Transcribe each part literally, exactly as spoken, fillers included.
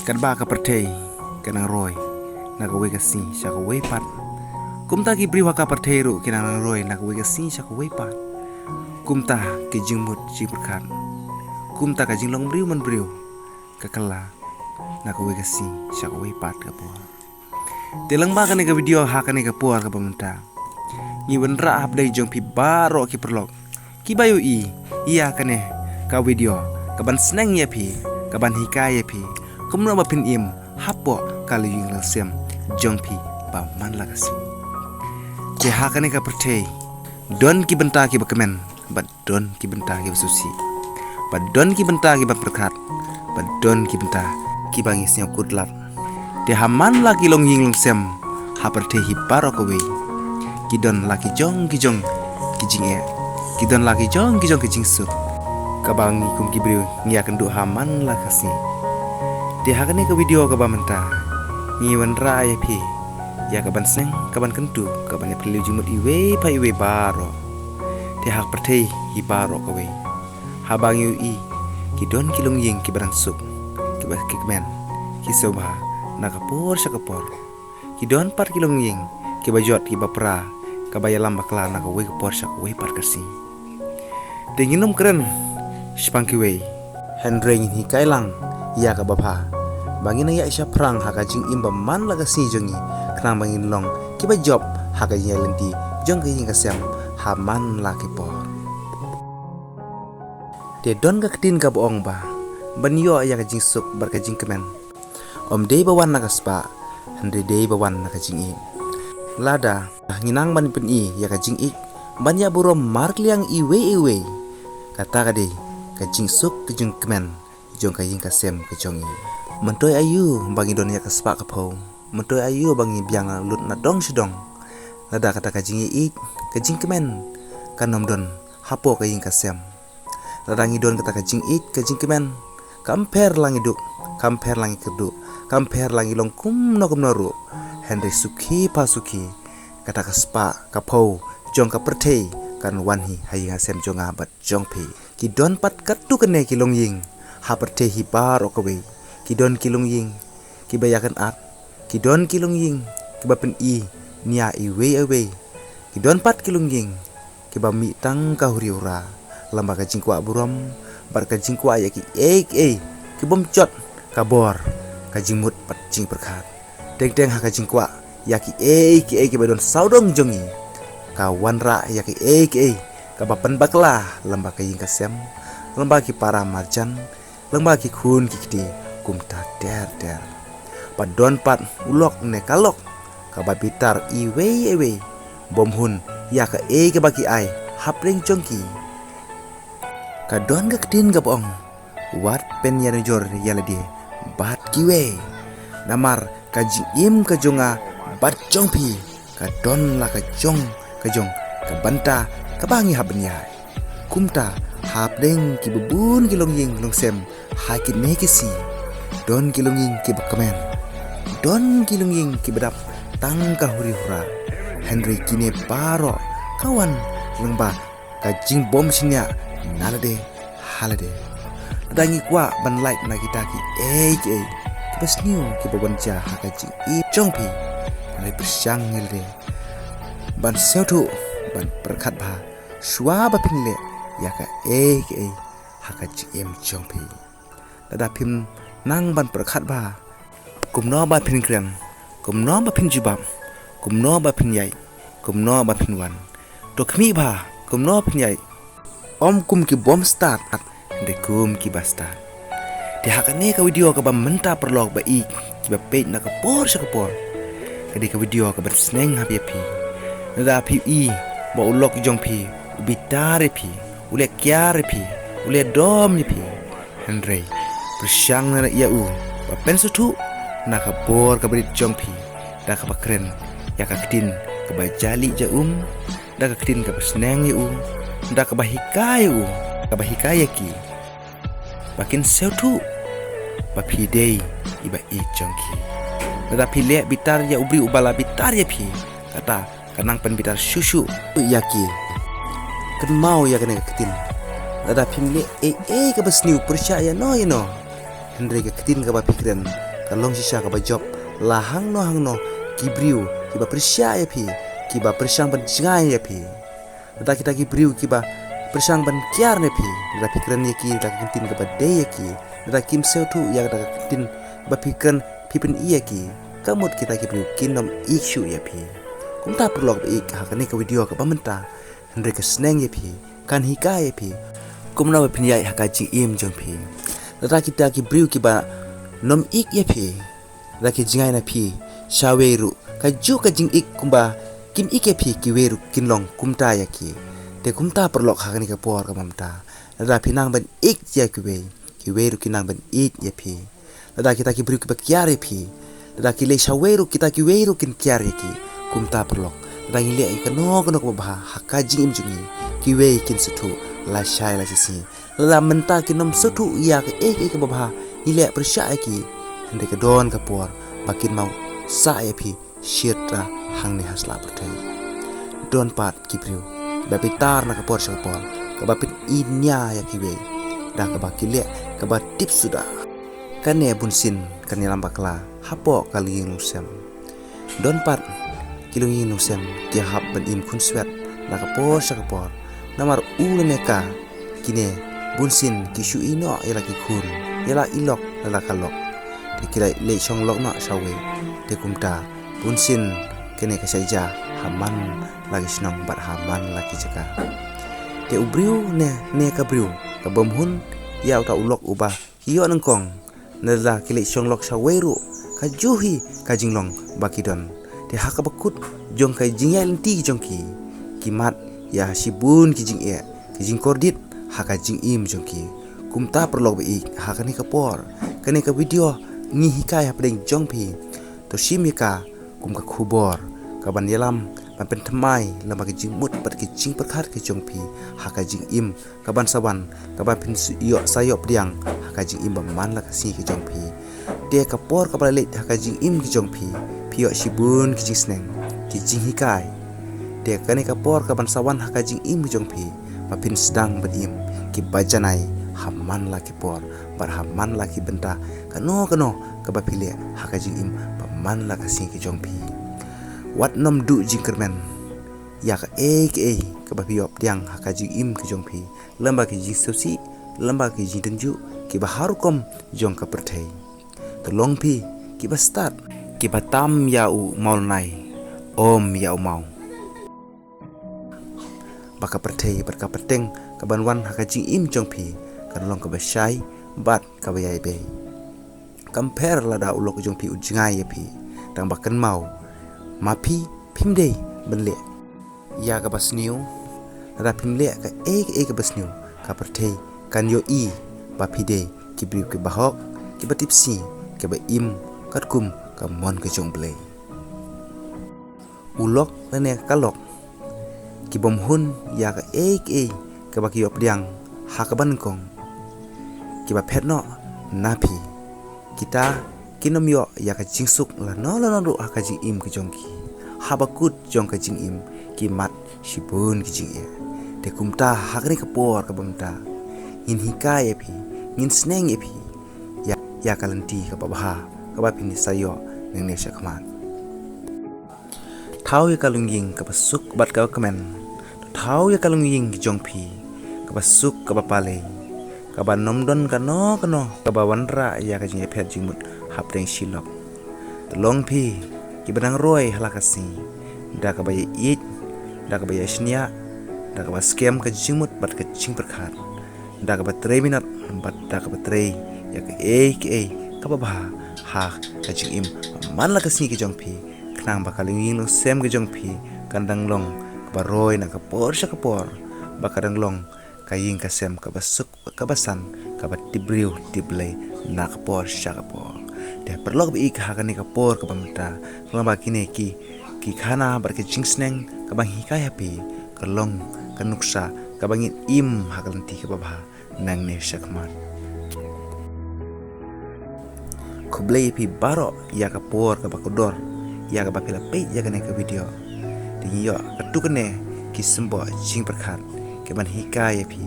Katba ka pyrthei ka nang roi na kawei ka sngi sha kawei pat, kumta ki briew ha ka pyrthei ruh ki nang roi na kawei ka sngi sha kawei pat. Kumta ki jingmut jingpyrkhat, kumta ka jinglong briew man briew ka kylla na kawei ka sngi sha kawei pat ka por. Te lyngba kane ka video ha kane ka por kaba mynta, ngi wanrah hapdeng jong phi baroh ki paralok kiba ïohi ïa kane ka video, kaban sneng ïa phi, kaban hikai ïa phi kumno ba phin im hapoh ka longïing longsem jong phi ba man la ka sngi. Te ha kane ka pyrthei don ki bynta kiba kmen bad don ki bynta kiba sngewsih, bad don ki bynta kiba pyrkhat, bad don ki bynta kiba ngi sngew kut lad. Te ha man la ki longïing longsem ha pyrthei hi baroh kawei, ki don la ki jong ki jong ki jingeh, ki don la ki jong ki jong ki jingsuk kaba ngi kum ki briew ngi ïakynduh ha man la ka sngi. Te ha kane ka video kaba mynta ngi wanrah ïa phi ïa kaban sneng kaban kyntu kaban ïa pyrliew jingmut iwei pa iwei baroh. Te ha pyrthei hi baroh kawei, haba ngi ïohi, ki don ki longïing kiba dang suk, kiba ki kmen, ki sngewbha na ka por sha ka por. Ki don pat ki longïing kiba jot kiba pra, kaba ïalam bakla na kawei ka por sha kawei pat ka sngi. Te ngin ym kren shaphang kiwei, hynrei ngin hikai lang ïa kaba bha, ba ngin nang ïaid shaphrang ha ka jingim ba man la ka sngi jong ngi, khnang ba ngin long kiba jop ha ka jingïaid lynti jong ka ïing ka sem ha man la ki por. Te don ka ktien kaba ong ba ban ïoh ïa ka jingsuk bad ka jingkmen, ym dei ba wan na ka spah, hynrei dei ba wan na ka jingïeit. Lada ngi nang ban pyni ïa ka jingïeit ban ïa burom markylliang iwei iwei, kata ka dei ka jingsuk ka jingkmen jong ka ïing ka sem ka jong ngi. Myntoi aïu ba ngi don ïa ka spah ka phew, myntoi aïu ba ngi biang lut na dong sha dong, lada kata ka jingïeit ka jingkmen kan ym don hapoh ka ïing ka sem. Lada ngi don kata ka jingïeit ka jingkmen, kam pher la ngi duk, kam pher la ngi kyrduh, kam pher la ngi long kumno kumno ruh, hynrei sukhi pa sukhi, kata ka spah ka phew jong ka pyrthei kan wan hi ha ïing ha sem jong nga bad jong phi. Ki don pat katto katne ki longïing ha pyrthei hi baroh kawei. Ki don ki longïing kiba ïakynad, ki don ki longïing kiba pyni nia iwei iwei. Ki don pat ki longïing kiba mih tang ka huri hura lem bad ka jingkwah burom bad ka jingkwah ïa kiei kiei ki bym jot ka bor, ka jingmut bad jingpyrkhat. Teng teng ha ka jingkwah ïa kiei kiei kiba don sawdong jong ngi, ka wanrah ïa kiei kiei kaba pynbakla lem bad ka ïing ka sem, lem bad ki para marjan, lem bad ki khun ki kti, kumta ter ter. Bad don pat u lok ne ka lok kaba bitar iwei iwei, bym hun ïa kaei kaba ki ai hapdeng jong ki. Ka don ka ktien kaba ong, wat pynïanujor ïa lade bad kiwei, namar ka jingim ka jong nga bad jong phi ka don la ka jong ka jong ka bynta kaba ngi hap ban ïaid. Kumta hapdeng kiba bun ki longïing longsem ha kine ki sngi, don ki longïing kiba kmen, don ki longïing kiba dap tang ka huri hura, hynrei kine baroh ka wan lyngba ka jingbym shaniah na lade ha lade. Lada ngi kwah ban lait na kita kiei kiei kiba sniew kiba wan jia ha ka jingim jong phi, hynrei pyrshang ïa lade ban sngewthuh, ban pyrkhat bha shuwa ba phin leh ïa kaei kaei ha ka jingim jong phi. Lada phim nang ban pyrkhat bha kumno ba phin kren, kumno ba phin jubab, kumno ba phin ïaid, kumno ba phin wan, to khmih bha kumno phin ïaid, ym kum ki bym stad, hynrei kum kiba stad. Te ha kane ka video kaba mynta, paralok ba ïeit kiba peit na ka por sha ka por, ka dei ka video kaban sneng ha phi ïa phi. Lada phi i ba u lok jong phi u bitar ïa phi, u leh kiar ïa phi, u leh dom ïa phi, hynrei pyrshang na ïa u ba pynsngewthuh na ka bor kaba rit jong phi da kaba kren ïa ka ktien kaba jali ja um, da ka ktien kaba sneng ïa u, da kaba hikai ïa u, kaba hikai ïa ki ba kin sngewthuh ba phi dei iba ïeit jong ki. Lada phi leh bitar ïa u briew uba la bitar ïa phi, kata ka nang pynbitar shuh shuh ïa ki. Kynmaw ïa kane ka ktien, lada phim leh ei ei kaba sniew pyrshah ïano ïano, hynrei ka ktien kaba phi kren Ka long shisha kaba jop la hangno hangno ki briew kiba pyrshah ïa phi, kiba pyrshang ban jngai ïa phi. Lada kita ki briew kiba pyrshang ban kiar ïa phi, lada phi kren ïa ki da ka ktien kaba dei ïa ki, lada kim sngewthuh ïa ka da ka ktien ba phi kren, phi pyni ïa ki, ka mut kita ki briew kin ym ïeit shuh ïa phi. Kumta paralok ba ïeit, ha kane ka video kaba mynta, hynrei ka sneng ïa phi, kan hikai ïa phi kumno ba phin ïaid ha ka jingim jong phi. Lada kita ki briew kiba ym ïeit ïa phi, lada ki jngai na phi shawei ruh, kajuh ka jingïeit kumba kim ïeit ïa phi, kiwei ruh kin long kumta ïa ki. Te kumta paralok, ha kane ka por kaba mynta, lada phi nang ban ïeit ïa kiwei, kiwei ruh kin nang ban ïeit ïa phi. Lada kita ki briew kiba kiar ïa phi, lada ki leh shawei ruh, kita kiwei ruh kin kiar ïa ki. Kumta paralok, lada ngi leh ïa kano kano kaba bha ha ka jingim jong ngi, kiwei kin sngewthuh lashai lashisngi. Lada mynta kin ym sngewthuh ïa kaei kaei kaba bha ngi leh, pyrshah ïa ki, hynrei ka don ka por ba kin mawsah ïa phi shitrhem hangne ha sla pyrthei. Don pat ki briew ba bitar na ka por sha ka por, kaba pyni ïa kiwei da kaba ki leh kaba tip suda. Kane bunsien kan ïalam bakla hapoh ka longïing longsem. Don pat ki longïing longsem ki hap ban im khunswet na ka por sha ka por. Namar u lane ka, kine bunsien ki shu ïehnoh ïa la ki khun, ïa la i lok, ïa la ka lok. Te ki la leit shong lok noh shawei. Te kumta bunsien kane ka shah jia ha man la ki shnong bad ha man la ki jaka. Te u briew ne, ne ka briew ka bym hun ïa uta u lok uba ki ïoh nyngkong, ne lada ki leit shong lok shawei ruh, kajuh hi ka jinglong ba ki don. Te ha kaba kut jong ka jingïaid lynti jong ki, ki mad ïa shibun ki jingeh, ki jingkordit ha ka jingim jong ki. Kumta paralok ba ïeit, ha kane ka por, kane ka video ngi hikai hapdeng jong phi. To shim ïa ka kum ka khubor kaban ïalam, ban pynthymmai lem bad ka jingmut bad ka jingpyrkhat ka jong phi ha ka jingim kaban sa wan, kaban phin ïoh, sa ïoh pdiang ha ka jingim ba man la ka sngi ka jong phi. Te ka por kaba la leit ha ka jingim ka jong phi, phi ïoh shibun ki jingsneng, ki jinghikai. Te kane ka por kaban sa wan ha ka jingim ka jong phi, ba phin sdang ban im kiba janai ha man la ki por bad ha man la ki bynta, kano kano kaba phi leh ha ka jingim ba man la ka sngi ka jong phi. Wat nym duh jingkyrmen ïa kaei kaei kaba phi ïoh pdiang ha ka jingim ka jong phi, lem bad ki jingsngewsih, lem bad ki jingtynjuh kiba har rukom jong ka pyrthei. To long phi kiba stad, kiba tam ïa u mawlynnai, ym ïa u maw. Ba ka pyrthei bad ka pateng kaban wan ha ka jingim jong phi kan long kaba shai bad kaba ïaibei. Kam pher lada u lok jong phi u jngai ïa phi, tang ba kynmaw, ma phi phim dei ban leh ïa kaba sniew. Lada phim leh kaei kaei kaba sniew, ka pyrthei kan ïohi ba phi dei ki briew kiba hok, kiba tipsngi, kiba im katkum ka mon ka jong U Blei. U lok lane ka lok ki bym hun ïa kaei kaei kaba ki ïoh pdiang ha kaba nyngkong, kiba phet noh na phi. Kita kin ym ïoh ïa ka jingsuk lano lano ruh ha ka jingim ka jong ki. Haba kut jong ka jingim ki mad shibun ki jingeh. Te kumta ha kane ka por kaba mynta, ngin hikai ïa phi, ngin sneng ïa phi ïa, ïa ka lynti kaba bha kaba phin sa ïoh nangne shakhmat. Thaw ïa ka longïing kaba suk bad kaba kmen. Thaw ïa ka longïing ki jong phi kaba suk kaba palei, kaba ym don kano kano kaba wanrah ïa ka jingïapher jingmut hapdeng shi lok. To long phi kiba nang roi ha la ka sngi da kaba ïaieit, da kaba ïashniah, da kaba skhem ka jingmut bad ka jingpyrkhat, da kaba trei minot bad da kaba trei ïa kaei kaei kaba bha ha ka jingim ba man la ka sngi ka jong phi, khnang ba ka longïing longsem ka jong phi kan dang long kaba roi na ka por sha ka por, ba ka dang long ka ïing ka sem kaba suk kaba san, kaba tip briew tip Blei na ka por sha ka por. Te paralok ba ïeit, ha kane ka por kaba mynta, khnang ba kine ki, ki khana bad ka jingsneng kaba ngi hikai ha phi, ka long ka nuksa kaba ngin im ha ka lynti kaba bha nangne shakhmat. Khublei ïa phi baroh ïa ka por kaba kordor ïa kaba phi la peit ïa kane ka video. Te ngi ïoh katto katne ki symboh jingpyrkhat kiban hikai ïa phi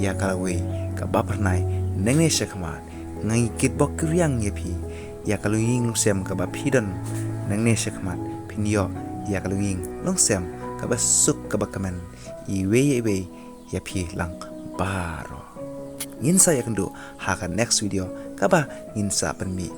ïa ka lawei kaba phyrnai nangne shakhmat. Nga ngi kitbok kyrïang ïa phi ïa ka longïing longsem kaba phi don nangne shakhmat, phin ïoh ïa ka longïing longsem kaba suk kaba kmen iwei ïa iwei ïa phi lang baroh. Ngin sa ïakynduh ha ka next video kaba ngin sa pynmih